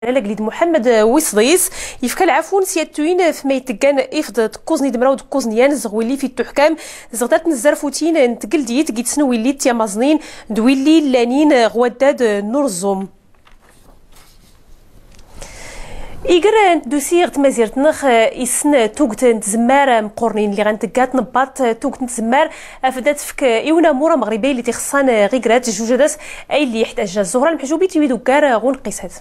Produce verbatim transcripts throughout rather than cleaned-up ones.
Lagli d muḥemmed wisḍis, yefka lɛafun s yattuyin f ma itteggan ifḍ d kuẓ n idmraw d kuẓ n yan zɣwilli f ittuḥkam zɣdat n zzarfutin n tgeldit gitsn willi tiyamaẓnin d willi llanin ɣ waddad n urẓum. Iger n tdusi ɣ tmazirt-nneɣ, issn tugt n tzemmar mqqurnin lli ɣ-ntegga tnebbaḍt tugt n tzemmar afda tfk i unamur ameɣribi lli t-ixṣṣan ɣ igrat, jujad-as aylli iḥtajja. Zuhra lmeḥjubi tiwid uggar ɣ uneqqisat.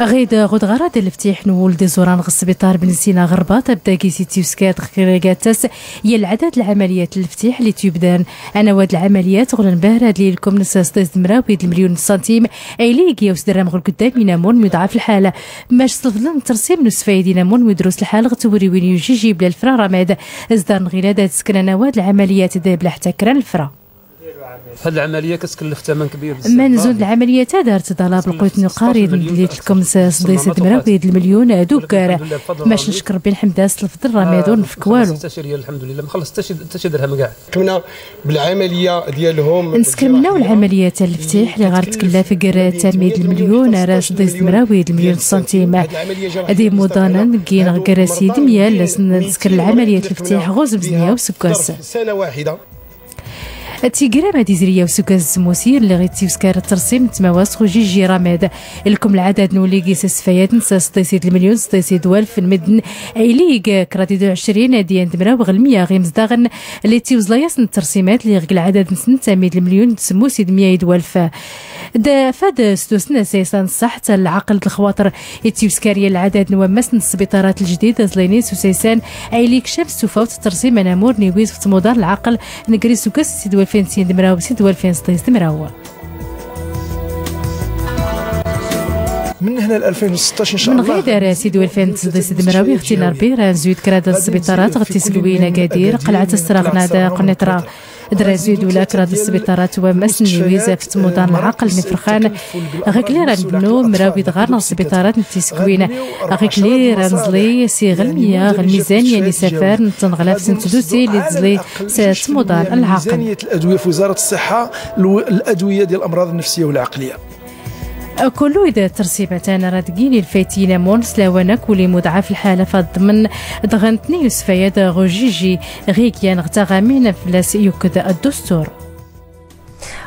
Ɣid ɣ udɣar ad lftiḥ n wul d iẓuran ɣ sbiṭar bn sina ɣ rbaṭ abdagi s ittiwskat ɣ kragat-as yal lɛadad lɛamaliyat n lftiḥ lli tyubdan. Anawad lɛamaliyat ɣuln bahrad lli lkumn s sḍis d mraw d lmlyun n santim, aylli ig yaws drram ɣ lguddam inamur n muḍɛaf lḥal. Mac s lfḍl n trsim n usfayed inamur n mudrus lḥal ɣ twuriwin yujiji bla lfra ramad. Zdar n ɣilad ad skn anawad lɛamaliyat d bla ḥtta kra n lfra. هاد العملية كتكلف ثمن كبير بزاف. Mma nzun d lɛamaliyat-ad ar tḍalab lqut n uqarin lli tlkum s sḍis d mraw d lmlyun d uggar. Mac nckr rbbi nḥmd-as s lfḍl ramad ur nfk walu. حتى شي ريال الحمد لله، ما خلص حتى شي، حتى شي درهم كاع. كمنا بالعملية ديالهم. Nskr mnaw lɛamaliyat n lftiḥ lli ɣar tkllaf gr tammi d lmlyun ar sḍis d mraw d lmlyun n santim. D imuḍanen gin ɣ gr sid mya lli s nskr lɛamaliyat n lftiḥ ɣ uzmz n yaw usggas. سنة واحدة. Tigra ma d izri yaw usggas n zmusir lli ɣ ittiwskar trsim n tmawas ɣ ujiji ramad. Lkum lɛadad n ulli gis sfayad-ns sḍis d lmlyun sḍis d walf n mddn, aylli ig kraḍ d uɛecrin d yan d mraw ɣ lmya ɣ imzdaɣen lli tiwẓla-yasn trsimat lli ɣ lɛadad-nsn tammi d lmlyun d smus d mya d walf. D fad sdusn asaysan ṣṣaḥt lɛaql d lxwaṭr. Ittiwskar yal lɛadad n wammas n sbiṭarat ljdid aẓlini s usaysan, aylli ikcam s tufawt trsim anamur n iwiz f tmuḍar lɛaql n gr isuggas sid walfin sin d mraw sid walfin sḍis d mraw. من هنا ل ألفين وستطاش إن شاء الله. Mn ɣid ar sid walfin sḍis d mraw ixtin rbbi ra nzud kraḍ sbiṭarat ɣ tisgwin agadir qlɛt sraɣna d qniṭra. Drazud ula kraḍ sbiṭarat wammas n iwiz f tmuḍar n lɛaql n ifrxan. Ɣ ikli ra nbnu mraw idɣarn ɣ sbiṭarat n tisgwin. Ɣ ikli ra nẓli si ɣ lmya ɣ lmizanya n isafar n tnɣlaft n tdusi lli tẓli s tmuḍar n lɛaql. ميزانية الأدوية في وزارة الصحة، الأدوية ديال الأمراض النفسية والعقلية. Kullu id trsimatan ara d-gin ilfayt inamur n slawan akk uli muḍɛaf lḥal f ḍmn dɣa ntni usfayad ɣ ujiji ɣ igyan ɣ taɣamin flas yukked ddustur.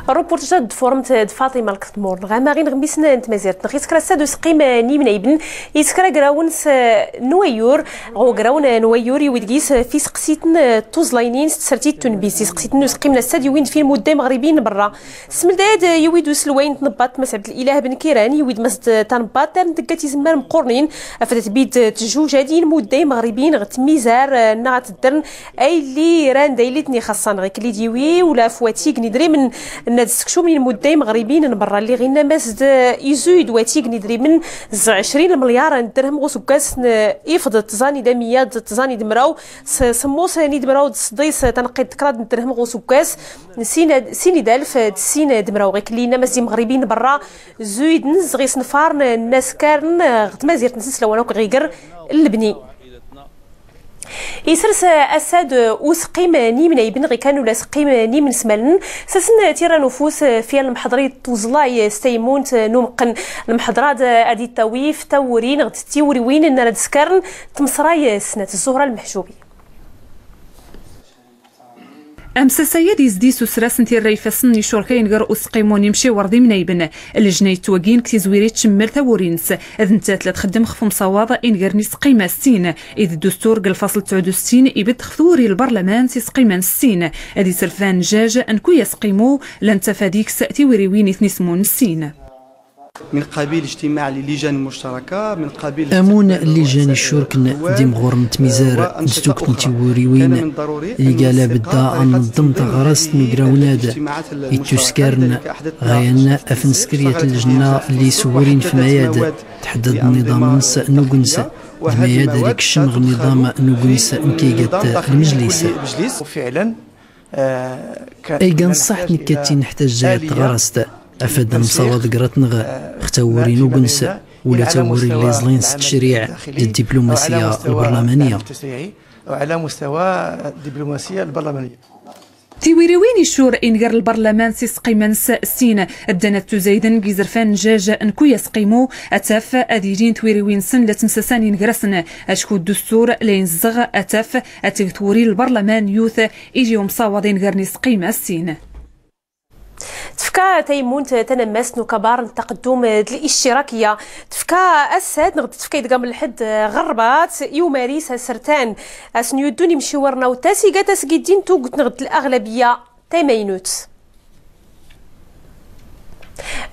Rupurtaj d-tfurmt d Faṭima Lketmur. Ɣamaɣin ɣ misn n tmazirt-nneɣ iskra sad usqim n imnayben iskra grawn s n wayyur. Ɣ ugrawn n wayyur iwid gis f iseqsiten d tuẓlaynin s tsertit tunbist iseqsiten n usqim n assad iwin d fin mudda imɣribin n berra. Smel dayad yiwi-d uselway n tnebbaḍt Mass Ɛbdelilah Benkiran, yiwi-d Mass d tanebbaḍt ar n-teggat izemmar meqqurnin, afad tbid tjujadin mudda imɣribin ɣ tmizar nna ɣ teddern aylli ran d aylli ten-ixaṣṣan ɣ ikelli d-yiwi ula f watig n idrimen nna d-ssekcum n mudda imɣribin n berra lli ɣinna Mass d izuy-d watig n idrimen ẓ ɛecrin lmelyar n dderhem ɣ useggas n ifḍ tẓan id amyad tẓan id mraw s semmus n id mraw d sḍis tanqid kraḍ n dderhem ɣ useggas. Sin, sin d alf d sin d mraw ɣ ikelli inna Mass d imɣribin berra zuy-d n zɣ isenfaren n askar n ɣ tmazirt n sslawan akk ɣ iger n lebni. Isers assad usqim n imnayben ɣ ikan ula sqim n imensmalen s asen tirra n ufus f yan lmḥeḍri tuẓlay s taymunt n umeqqen. Lmḥeḍra ad ittawi f tawuri neɣ d tiwriwin n ara d-skaren tmesray snat Zuhra Lmeḥjubi. Amsasay-ad izdi s usras n tirra ifassen n icurkayen gar usqimu n imciwer d imnayben. Lejna yettwagin deg tizwiri tcemmel tawuri-ns. D nettat la txeddem xef umsawaḍ inger n isqima ssin. Id ddustur deg lfasl tesɛud u settin ibedd xef twuri n lbarlaman s isqiman ssin. Ad iserfdan jaj n kuya asqimu, llan ttafad deg-s tiwriwin i ten-ismun ssin. من قبيل اجتماع للجان المشتركة، من قبيل amun n lijan iccurkn d imɣur n tmizar d tukt n tiwuriwin, iga labedda ad nneḍḍem taɣrast n ugrawn-ad ittuskarn ɣayan af nskr yat lejna lli iswurin f mayad tḥeddad nniḍam-ns n ugens d mayad ar ikkcem ɣ nniḍam n ugens n kaygat lmejlis. Iga n ṣṣaḥ tnekkatin ḥtajja yat tɣarast afad ad nemṣawaḍ grat-nneɣ ɣ tawuri n ugens ula tawuri lli iẓlin s ttcriɛ d ddiplumasiya lbarlamaniya. وعلى مستوى الدبلوماسية البرلمانية. Tiwiriwin ishur inger lbarlaman s isqima-ns sin, ddan ad-ttuzaydn g izrfan n jaj n kuya asqimu, ad-taf ad-ilin twirawin-nsn la tmsasan inger-asn, acku ddustur la inzɣ, ad-taf ad-tg twuri lbarlaman yut, ili umsawaḍ inger n isqima sin. Tfka taymunt tanammast n ukabar n taqddum d-lishtirakya, tfka assad nɣd tfka idgam lḥedd ɣrbat i umaris asrtan, asn yuddun imciwirn awtas igat asgiddin tuggt nɣd laɣlabiya tamaynut.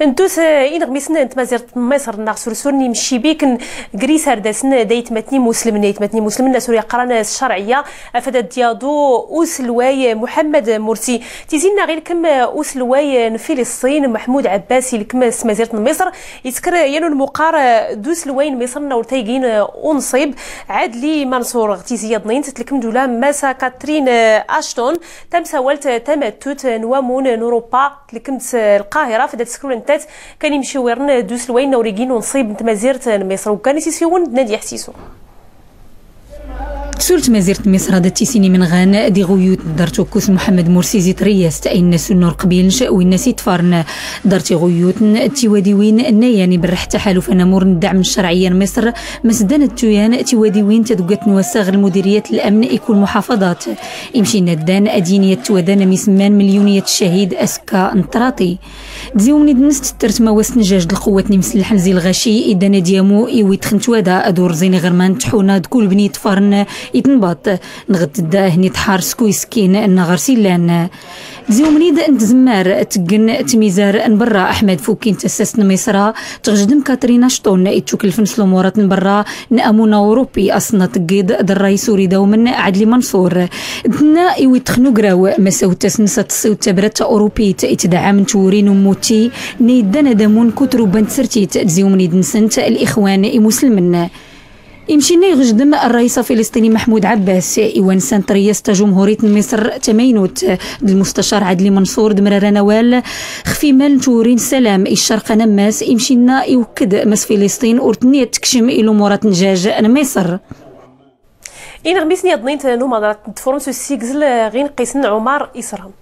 Ndut inɣmisen n tmazirt n misr nɣ sursun imcibikn gr isardasn d aytmatn imuslmn, aytmatn imuslmn asur yaqran s-sharɛiya, afad ad-yaḍu uslway muḥammad mursi. Tizi nnaɣ ilkm uslway n filisṭin maḥmud ɛabbas ilkm s-tmazirt n misr, ittkr yan unmuqar d-uslway n misr nɣ urtaygin unṣib ɛadli manṣur. Tizi yaḍnint tlkm d-ula massa katrin ashton, tamsawalt tamattut n wamun n urupa tlkm d-lqahira fad ad-tskr ula nttat kan imciwirn d-uslway nɣ urigin unṣib n tmazirt n misr uggan isisfiwn d-nadi ḥsisu. Tsult mazirt n misr ad-tisini mnɣan d-iɣuyyut d-dart ukkus muḥammad mursi zi triyast, inna sunna ur qbilnc winna s-itfarn. Dart iɣuyyutn d-tiwadiwin nnayan ibrrḥ taḥaluf anamur n-ddɛm n-sharɛiya n-misr, msddan ad-tuyan tiwadiwin taduggat n-wassaɣ lmudiryat l-amn ikul muḥafaḍat. Imcinna ddan ad-yini ad-twadan amismman milyuniyat ccahid askka n-traṭi. Dziwmnid-ns ttrt mawast n-jaj d-lqwwat n-imsllaḥn zi lɣaci iddan ad-yamu iwitx n-twada ad-urẓin iɣrman n-tḥuna d-kul bni itfarn itnbaṭ, nɣd tdda hni tḥar sku iskin nna ɣr-s illan. Dziwmnid n-tzmmar tgn tmizar n-brra aḥmad fukkin tassast n-misra, tɣjdm katrina cṭun ittuklfn s-lumurat n-brra n-amuna urupi asna tggiḍ d-rrais ur idawmn ɛadli manṣur. Tnna iwitx n-ugraw masawt-asn s-ad-tṣiwt tabrat ta-urupit itdɛamn twuri n-ummuti nna iddan ad-amun kutruba n-tsrtit d-ziwmnid-nsnt l-ixwan imuslmn. Imcinna iɣjdm rrais afiliṣṭini maḥmud ɛabbas iwansan triyast tajumhurit n-misr tamaynut d-lmustacr ɛadli manṣur d-mraran awal xf imal n-twuri n-ssalam i-ccarq anammas. Imcinna iwkkd mas filiṣṭin ur tnni ad-tkcm i-lumurat n-jaj n-misr. Inɣmisen yaḍnin n-umaḍrat n-tfurmt ussigzl ɣ-inqqisn ɛumar isra.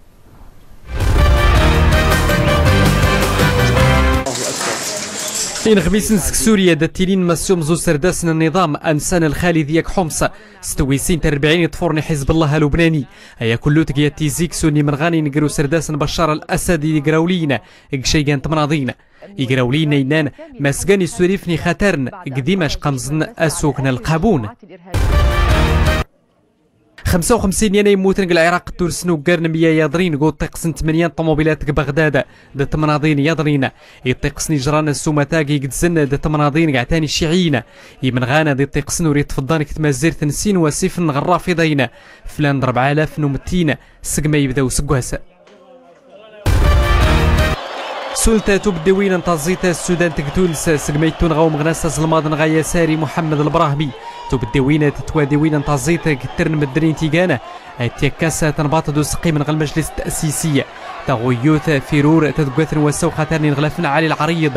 Inɣmisen sg surya da-ttilin mass umẓu srdas n-nniḍam ansan lxalidi ag-ḥums, s-twisint rbɛin iṭfurn i-ḥizb llah alubnani. Aya kullu tgya tizi ksuni mnɣan ingr usrdas n-baccar l-asad igrawlin g-caygan tmnaḍin. Igrawlin a-innan mass gan isurifn ixatarn g-dimacq amẓn asukn lqabun. Xmsa uxmsin yan a-immutn g-lɛiraq ttulsn uggar n-mya yaḍrin g-uṭṭiqs n-tmnya n-ṭṭumubilat g-baɣdad d-tmnaḍin yaḍrin. Iṭṭiqsn ijran s-umata g-igdszn d-tmnaḍin g-ɛtan iciɛiyin. Imnɣan d-iṭṭiqsn ur iṭṭfḍan g-tmazzirt n-sin wasifn ɣ-rrafiḍayn flan d-rbɛalaf n-umttin sgma ibda usggwas. Sulta tubddiwin n-taẓit s-sudan tgtuls sgma ittunɣa umɣnas aẓlmaḍ n-ɣayasari muḥammed lbrahmi. Tubddiwin d-twadiwin n-taẓit gtr n-mddrin tigan ad-tyakkas tanbaṭ d-usqqim n-ɣ-lmajlis t-sisi. Taɣuyyut firur tadggat n-wassaw xatarn inɣlafn ɛali lɛriḍ.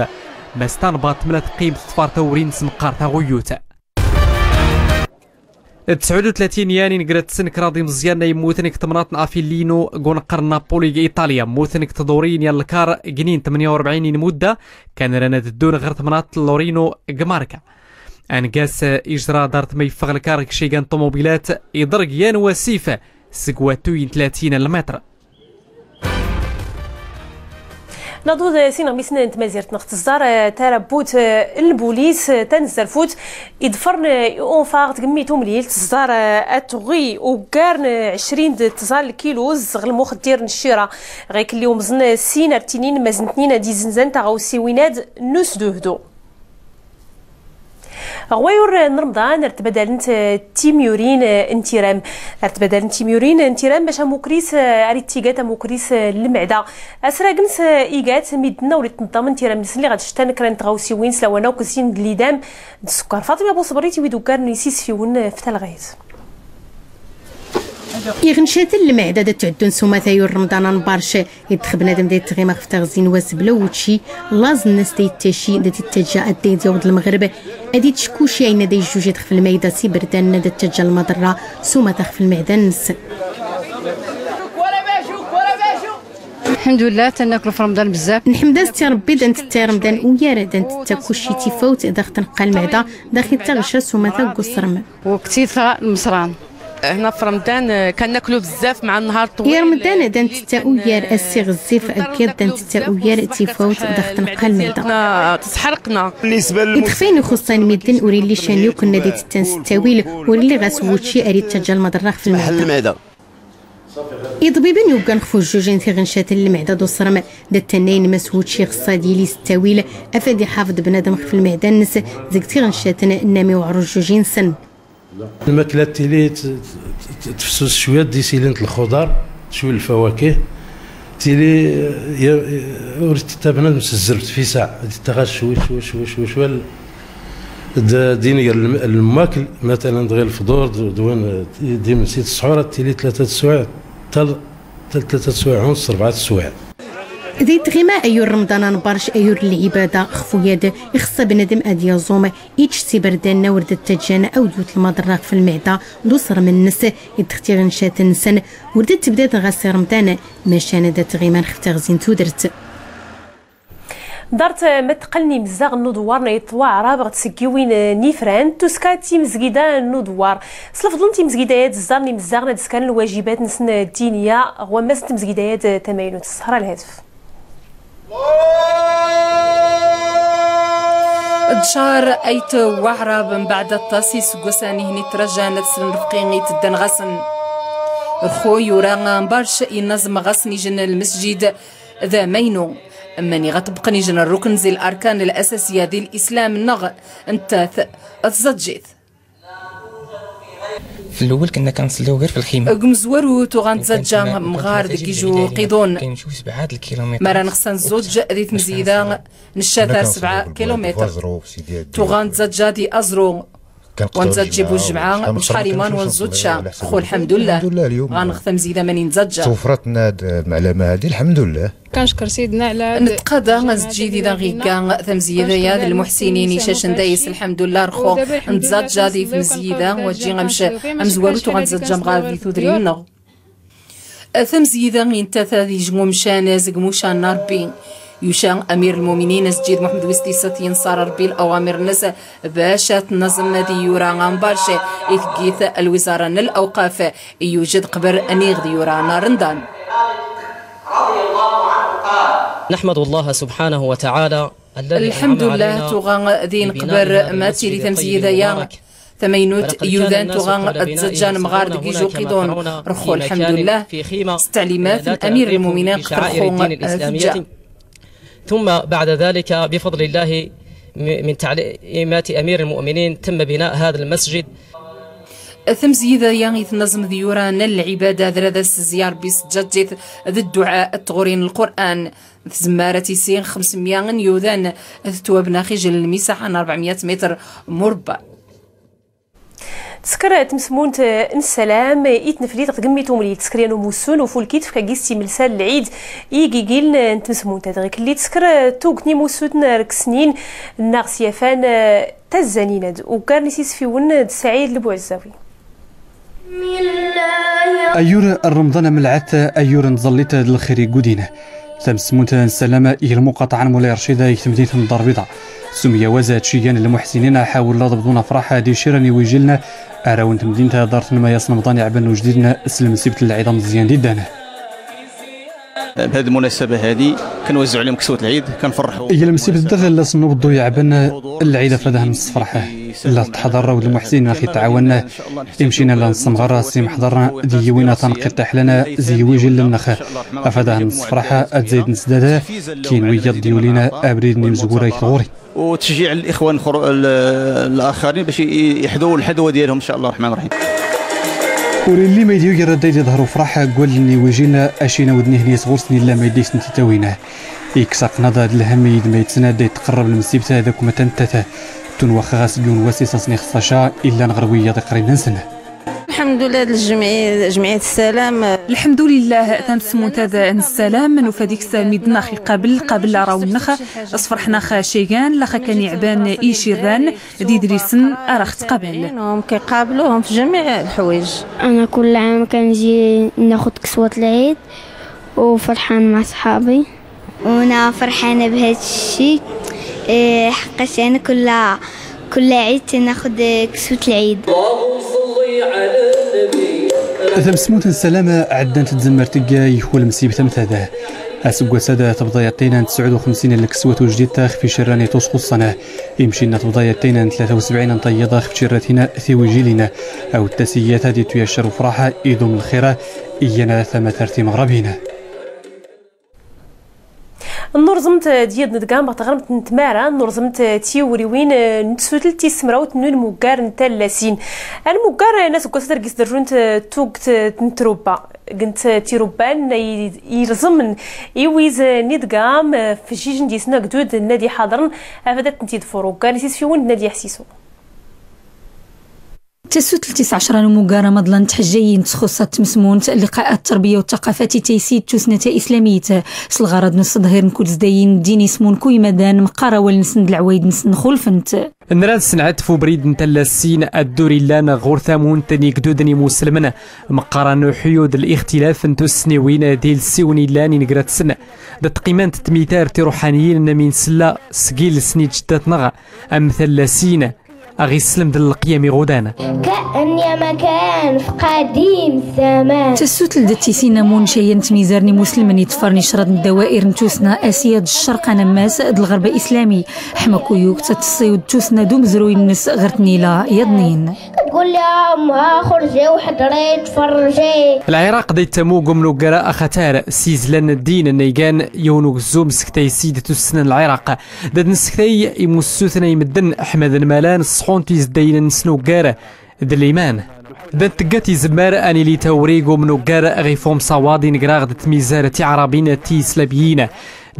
Mas tanbaṭ mla tqqim tṭfar tawrin s-mqqar taɣuyyut. Tsɛud utlatin yan ingr ad-tsn kraḍ imẓyan a-immutn g-tmnaḍt n-afilinu g-unqqr n-napuli g-iṭalya mmutn g-tḍurin yan lkar gnin tmnya urbɛin inmudda. Kan ran ad-ddun ɣr-tmnaḍt n-lorinu g-marka. Angas ijra dar tma iffɣ lkar g-cigan ṭṭumubilat iḍrg yan wasif sg-wattuy n-tlatin lmitr. Naḍu d-sin ɣ-misn n-tmazirt nɣ-tẓar tarabbut n-lbulis tanzzarfut iḍfrn unfaɣ tgmmit umlil tẓar ad-tɣi uggar n-ɛcrin d-tẓar lkilu zɣ-lmuxddir n-ccira. Ɣiklli umẓn sin ar-ttinin mazn-tnin ad-izzenzan taɣawsiwin ad-nusduhdu. Ɣwayur n-rmḍan ar-tbadalnt timyurin n-tiram. Ar-tbadalnt timyurin n-tiram bac amukris ar-ittigat amukris n-lmɛda. Asrag-ns igat middn ur itnḍḍamn tiram-nsn liɣ ad-ctan kra n-tɣawsiwin s-lawan akk zin d-lidam d-skkar. Faṭima buṣbrit iwid uggar n-isisfiwn f-talɣayt. Iɣncatn lmɛda da-ttɛuddun s-umata yur rmḍan anbarc. Iddx bnadm da-ittɣima ɣf-taɣzi n-wass bla wucci. Laẓ nnas da-ittaci da-t-ittajja adda-id-yawḍ lmɣrb. Ad-itckuci ayna da-ijjujjit ɣf-lmayda s-ibrdan da-ttaǧǧa lmaḍrra s-umata ɣf-lmɛda-nns. الحمد لله، تناكلو في رمضان بزاف. نحمد ستي ربي، دا نتتا رمضان ويار، دا نتتا كلشي تيفاوت، دا ختنقى المعدة، دا خي تغشى سومة تاع قصرم. وكتير المصران. هنا في رمضان، آه، كناكلو بزاف مع النهار طويل. يا رمضان، دا نتتا ويار، السي غزيف، أكيد دا نتتا ويار، تيفاوت، دا ختنقى المعدة. تسحرقنا. بالنسبة للمس- إدخفين يخصان مدن، وريلي شانيو كنا دي تتنس التاويل، وريلي غاس ووتشي، أريد تجال مضرخ في المعدة. المعدة. Iḍbibn yuggan xf ujjujin tiɣncat n lmeɛda d usrm, da ttannayn mas wucci ɣs ad yili s ttawil, afad iḥafḍ bnadm xf lmeɛda-nns, zg tiɣncat n nnam iwɛr ujjuj-nsn. Lmakla tili t-, t-, t-, tfsus cwiya, d isilin n lxuḍar, cwiya n lfawakih, tili, ya, ur itta bnadm s zzrb, tfisa, ad itta ɣas cwi, cwi, cwi, cwi, cwi, d-, din gar lm-, lmakl, matalan, dɣi lfḍur, d-, d win, d imensi d ssḥur, ad tili tlata tsuɛ, tal, tal tlata tsuɛ, uns, rbɛa tsuɛ. Di tɣima ayyur Remḍan anbarc, ayyur n lɛibada, xf uyad, ixṣṣa bnadm ad yaẓum, ičč s ibrdan, awr d ttajjan, awd yut lmaḍra xf lmeɛda, d usrm-nns, idx tiɣncat-nsn, wr d tbdad ɣas i Remḍan, macan da tɣiman xf tiɣzi n tudrt. Dart ma tqqln imzzaɣ n uḍwar n Ayṭṭ Waɛrab ɣ tsggiwin n ifran, tuska timzgida n uḍwar. S lfḍl n timzgida-ad ẓẓarn imzzaɣn ad skarn lwajibat-nsn ddiniya ɣ wammas n tmzgida-ad tamaynut. Sra lhatf. Dcar Ayṭ Waɛrab, mbaɛd aṭas isggsan ihni trajjan ad sln rfqi itddan ɣasn. Rxu yura anbarc innaẓm ɣasn ijn lmsjid d amaynu. Mani ɣa ṭṭbqn ijn rrukn zi larkan lasasiya di lislam-nnɣ, nttat tẓaǧǧit. F lwwel kna kan nṣlli ɣir f lxima. G umzwaru tuɣa ntẓaǧǧa mɣar dg iju qiḍun. Mara nxsa nẓuǧǧ di tmzida, nšatar sbɛa kilumitr. Tuɣa ntẓaǧǧa di aẓru. Wa ntẓaǧǧ i bujmɛa, bcḥar iman wa nẓuǧǧa. Xu lḥamdullah. Ɣanɣ tamzida mani ntẓaǧǧa. Twfrat-nna-d lmɛlama hadi, lḥamdullah. Netqada azǧǧid idan ɣ igga tamzyida-ya d lmuḥsinin icacn dayes, lḥamdullah, rxu ntẓaǧǧa di tmzyida, wa ǧi amc amzwaru tuɣa ntẓaǧǧa mɣar di tudrin-nnɣ. Tamzyida intata d ijn umcan zg mucan n Rbbi. Yuca amir lmuminin azǧǧid Muḥmd wis tisat, inṣar Rbbi lawamir-nns, bac ad tnaẓm ad iyura anbarc i tggit lwiẓara n lawqaf, iyujed qbr aniɣ d-yura n Remḍan. نحمد الله سبحانه وتعالى الذي أنعم علينا ببناء هذا المسجد. Lḥamdullah, tuɣa din qbr ma tili tamzyida-ya tamaynut, yudan tuɣa tẓaǧǧan mɣar dg iju qiḍun. Rxu lḥamdullah s ttɛlimat n amir lmuminin qbr rxu tjja. ثم بعد ذلك بفضل الله م-، من تعليمات أمير المؤمنين تم بناء هذا المسجد. Tamzyida-ya itnaẓm d yuran n lɛibada, d rad as-zzya Rbbi s tjaǧǧit d dduɛa d tɣuri n lqur'an. Tzmar ad tisi xmsmya n yudan, tettwabna xijl n lmisaḥa n rbɛmya mitr murba. Tskr tmsmunt n ssalam i tnflit ɣ tgmmit umli, tskr yan umussu n ufulki tfka gis timlsa n lɛid i igigiln n tmsmunt-ad. Ɣikelli tskr tugt n imussuten rksnin nnaɣ s yafan tazzanin-ad, ugar n isisfiwen d Saɛid Lbuɛezzawi. Ayyur n Remḍan amlɛat, ayyur n tẓallit d lxir iggudin. Tamsmunt n ssalam i lmuqaṭɛa n Mulay Rcid i tmdint n Ddar Lbiḍa. S umyawaz d ciyyan n lmuḥsinin ḥawln ad ḍbḍun afraḥ d icirn iwijiln, araw n tmdint, ḍart n Mayas n Remḍan iɛban ujdid s lmsibt n lɛid amẓyan d iddan. بهذه المناسبة هذه كنوزعو عليهم كسوة العيد، كنفرحو. G lmsibt-ad llas n ubḍḍu iɛban lɛid afad ad nssfraḥ. Llat tḥḍarn awd lmuḥsinin ax itɛawann. Imcin llan ssmɣar s imḥḍarn d iywin a tanqit iḥlan z iwijiln-nx. Afad ad nssfraḥ ad zayd nsdad kin wiyaḍ d-yulin abrid n imzwura i tɣuri. وتشجيع الإخوان الخرو-، ال-، الآخرين باش ي-، يحذو الحذوة ديالهم إن شاء الله الرحمن الرحيم. Ur illi ma id yugar ad d-iḍher ufraḥ g wallen n iwijiln, acinaw d nihni s ɣur-sn illa ma id-isn-t-itawin. Ikkes aqnaḍ d lhemm id ma itsn ad d-itqrrb lmsibt d akk ma tanttat. Tunwax ɣas g yiwen wass is asn-ixṣṣa ca illan ɣer wiyaḍ iqribn-nsn. Lḥemdullah d ljemɛi-, jemɛiyat ssalam. Lḥemdulillah, tamsmunt-ad n ssalam, nufa deg-s midden ax iqabel, qabel araw-nnex, sfrḥen-ax ceyyan, lax akan iɛban icirran d idlisen ara ax-ttqabel. هم كيقابلوهم في جميع الحوايج. أنا كل عام كنجي ناخد كسوة العيد. وفرحان مع صحابي. وأنا فرحانة بهاد الشي، إيه، حقاش أنا كل، كل عيد تناخد كسوة العيد. Tamsmut n ssalama ɛddant tzemmar tigga i kul msib tamtada. Asggwas-ad tebḍa yaṭṭina n tesɛud u xemsin n lkeswat ujdiṭ tax f icirran i tusxuṣṣan. Imcinna tebḍa yaṭṭina n tlata u sebɛin n tayyḍa x f icirratin tiwijilin. Aw ttasiyat ad ittu yaccar ufraḥ, idum lxir, iyyana tamatart imɣrabin. Nurẓemt d yid-nedgam ɣ tɣrmt n tmara, nurẓemt tiwriwin n tsutlt tis smrawt n unmuggar n tallasin. Anmuggar n asggwas ad rgis drjunt tugt n trubba. Gnt tirubban ilẓmn iwiz n idgam f jijn disn agdud n ad iḥaḍrn, afad ad tnt-idfur uggar n tisfiwin n ad iḥsisu. Tasutlt tis ɛecra n umuggar amaḍlan n tḥejjayin txuṣṣa tmsmunt, liqaat tterbiya u ttaqafat i taysi d tusna ta islamit, s lɣarad n uṣṣedhir n kul zdayin n ddin ismun ku imadan meqqar awal nsn d lɛwayd nsn xulfnt. Nra nsnɛat f ubrid n tallassin ad dur illan ɣur tamunt n igdudn imuslmn, meqqar n uḥyud lixtilaf n tussniwin d ilsiwn illan ingrat sn, d tqimant tmitar tiruḥaniyin n min slla sgil sn ijjdat nɣ am tallassin. Aɣ isslmd n lqyam iɣudan. كأني مكان في قديم الزمان. Tasutlt d tisin amun cayan tmizar n imuslmn iṭṭfar n icrad n ddawair n tusna asiya d ccerq anammas d lɣrb aislami. Ḥma kuyuk tattṣiw d tusna d umzruy nns ɣr tnila yaḍnin. كتقول لها أمها خرجي وحضري تفرجي. Lɛiraq da ittamug umnuggar axatar s izlan n ddin n igan ywn ugzum sktay sid tussna n lɛiraq. Da dnsktay imussutn a imeddn ḥma d nmalan ṣṣḥun tizdayin n snuggar d liman. Da ntggat izmmar a nili tawrig umnuggar ɣif umṣawaḍ ingraɣ d tmizar tiɛrabin tislamiyin.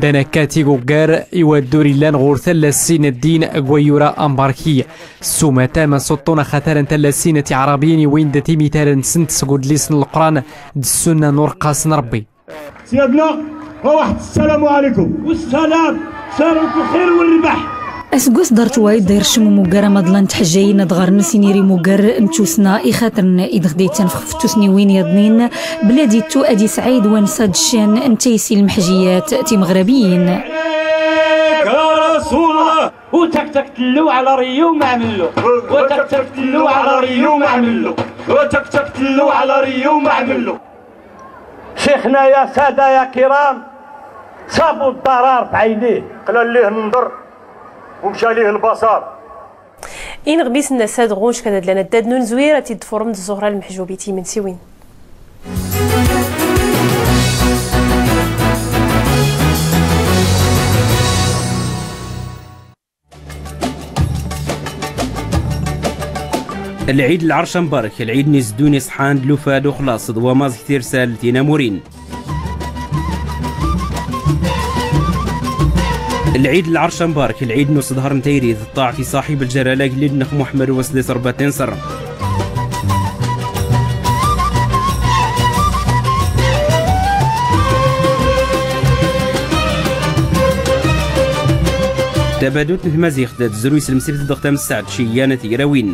Da nakkat iguggar iwaddur illan ɣur tallassin n ddin g wayyur ambarki. S umata ma suṭṭun axatar n tallassin tiɛrabin iwin d timitar nsnt sg udlis n lqran d ssunna n urqas n rebbi. سيادنا، روحت السلام عليكم. والسلام، سلامة الخير والربح. Asggwas dartway da ircm umuggar amaḍlan n tḥejjayin ad ɣrn s iniri umuggar n tusna ixatrn idx da ittanfx f tusniwin yaḍnin. Bla d ittu ad isɛid wansa d ccan n taysi lmḥjiyat timɣrabiyin. يا رسول الله. وتكتك تلو على ريو معملو. وتكتك تلو على ريو معملو. وتكتك تلو على ريو معملو. شيخنا يا سادة يا كرام، صابو الضرر بعينيه. قلال ليه النظر ومشى ليه البصر. Inɣmisen n ass-a d ɣunc kan ad llan addad n unzwir, ad t-id-tfurrem d Zuhra Lmeḥjub i timensiwin. Lɛid lɛerc ambarek, lɛid n izdun iṣḥan d lufad uxlaṣ d wamaẓ k tirsal tinamurin. Lɛid lɛerc ambarek, lɛid n uṣḍhar n tayri d ṭṭaɛt i ṣaḥib lǧalala agellid-nnex Muḥemmed Wasli s rebba tinṣer. Tabadut n tmaziɣt da tzruy s lemsibt dɣ tamssaɛt ciyya n tegrawin.